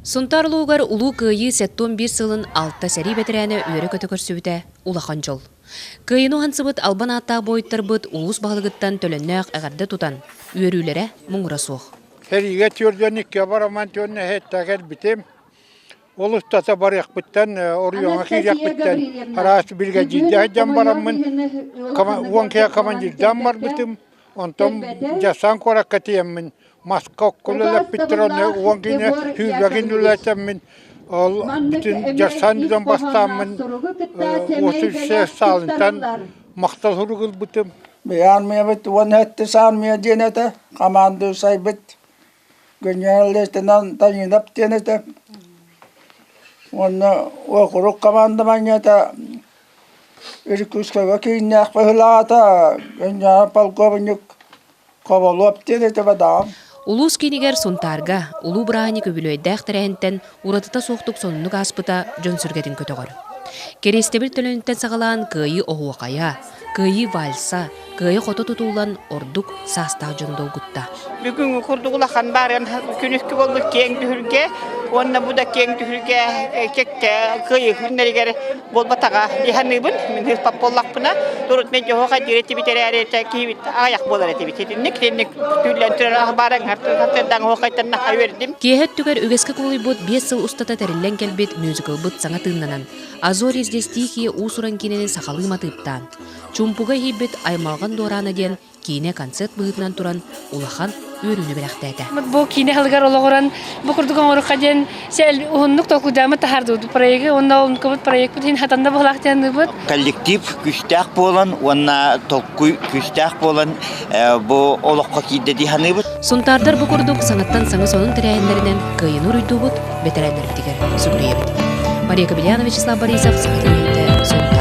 Сунтаар улуугар Улуу Кыайыы 71 сылын алта сэрии бэтэрээнэ үөрэ-көтө көрсүбүтэ улахан дьол. Кыайыыны уһансыбыт албан ааттаах буойуттарбыт улуус баһылыгыттан төлөннөөх эҕэрдэ тутан, үөрүүлэрэ муҥура суох. Сэриигэ түөрдүөн икки бараман түөрнэ эһэттэ кэлбитим. Ол устата барыахпыттан, оройуоҥҥа киириэхпиттэн араас биригэдьиирдэ сылдьан бараммын, уон киһи командирдаан барбытым. Онтон Дьасан куоракка тиийэммин маска окко үлэлэппиттэр, онно уон киһини сүүрбэкин үлэлэтэммин, ол бүтүн Дьасан дьон бастааммын отут саалынтан махтал сурук ылбытым. Армиябыт уон сэттис армия диэн этэ, командующайбыт Генерал-лейтенант Танинов диэн этэ. Уонна уокурук командованиета Иркутскайга кииннээх быһылаата генерал полковник Ковалов диэн этэ бадаҕам. Улуус киинигэр Сунтаарга улуу бырааһынньык үбүлүөйдээх тэрээһинтэн уратыта суохтук сонуннук ааспыта дьон сүргэтин көтөҕөр. Кэриэстэбил төлөнүттэн саҕалаан Кыайыы оһуохайа, Кыайыы вальса, кыайа-хото тутуллан ордук саастаах дьону долгутта. Бүгүҥҥү курдук улахан баарыан күнүскү буолбут киэҥ түһүлгэ уонна бу да киэҥ түһүлгэ кэккэ кыайыы күннэригэр буолбатаҕа дии саныыбын. Мин ыыппат буоллахпына, турут мен дьоһуоха диэри этибит эрээри киһибит аҕыйах буолар этибит. Итинник итинник түүллэн турар баарыҥ хартырдаҥ оһуохайтан наһаа үөрдүм. Киэһэ өттүгэр үгэскэ кубулуйбут 5 сыл устата тэриллэн кэлбит мюзиклбыт саҥа тыыннанан, А зори здесь тихие уус-уран киинэни сахалыы матыыптаан, чуумпуга иһийбит Аймалҕан дуораана диэн киинэ-концерт быһыытынан туран улахан үөрүүнү бэлэхтээтэ. Бу киинэ сылыгар олоҕуран бу курдук оҥоруохха диэн уһуннук толкуйдааммыт таһаардыбыт проегы уонна оннукабыт проекпыт иһин хатанна буолаах диэн Коллектив күүстээх буолан уонна толкуй күүстээх буолан бу олоххо киирдэ дии саныыбыт. Сунтаардар бу курдук саҥаттан саҥа сонун тэрээһиннэринэн кыайыыны уруйдуубут, бэтэрээннэрбитигэр сүгүрүйэбит. Мария Кобельянова, Вячеслав Борисов, Саха телевидениетэ, Сунтаар.